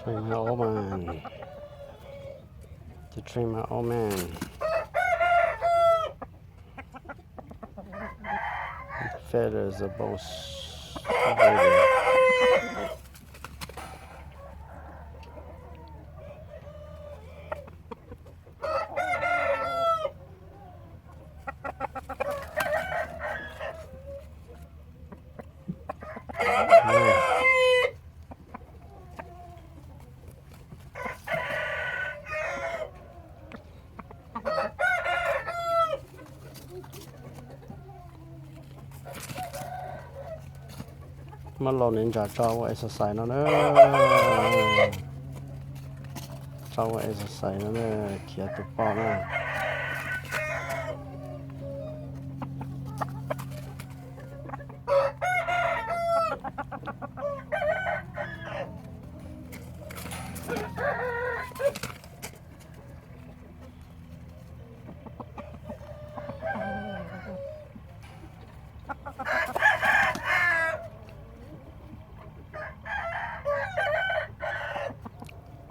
Train my old man. To train my old man. Feathers of bones. Muab laus niam ntsa tso ua exercise no na. Tso ua exercise no na, khiav tus poj na.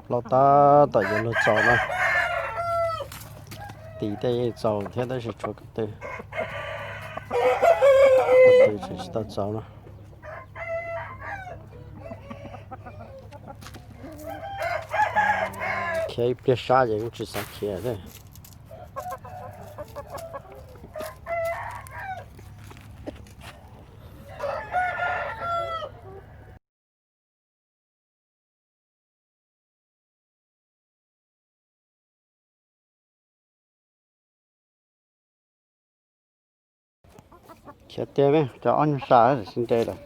Plaub tab tom yuav luag txaus na. Tis tej yeej txaus thiab tab sis tshuav ko tw, ko tw tseem tsis tau txaus na. Khiav ib pliag sab ces kuj tsis xav khiav thiab. Khiav tiag, cov ob nyuag sam xwb nres lawm.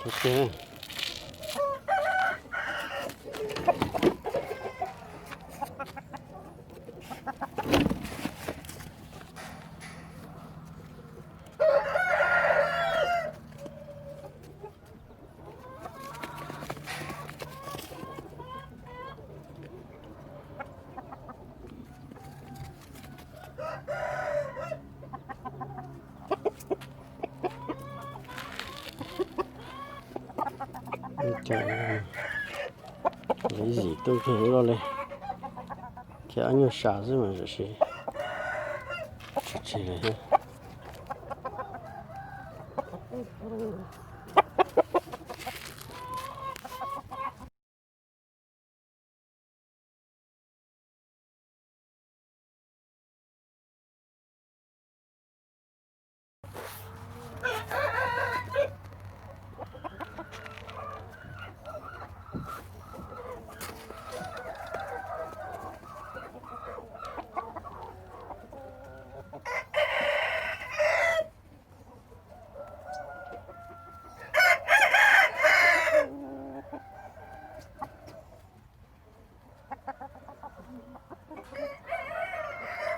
Khiav tiag. Lazy tuaj kawg ua luaj li. Khiav ob nyuag sam xwb mas tam sim tsis tseg li thiab.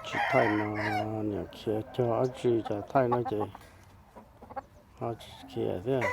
Tsis thaij no, niam khiav cog ob tsi cas thaij no ces ho tsis khiav thiab.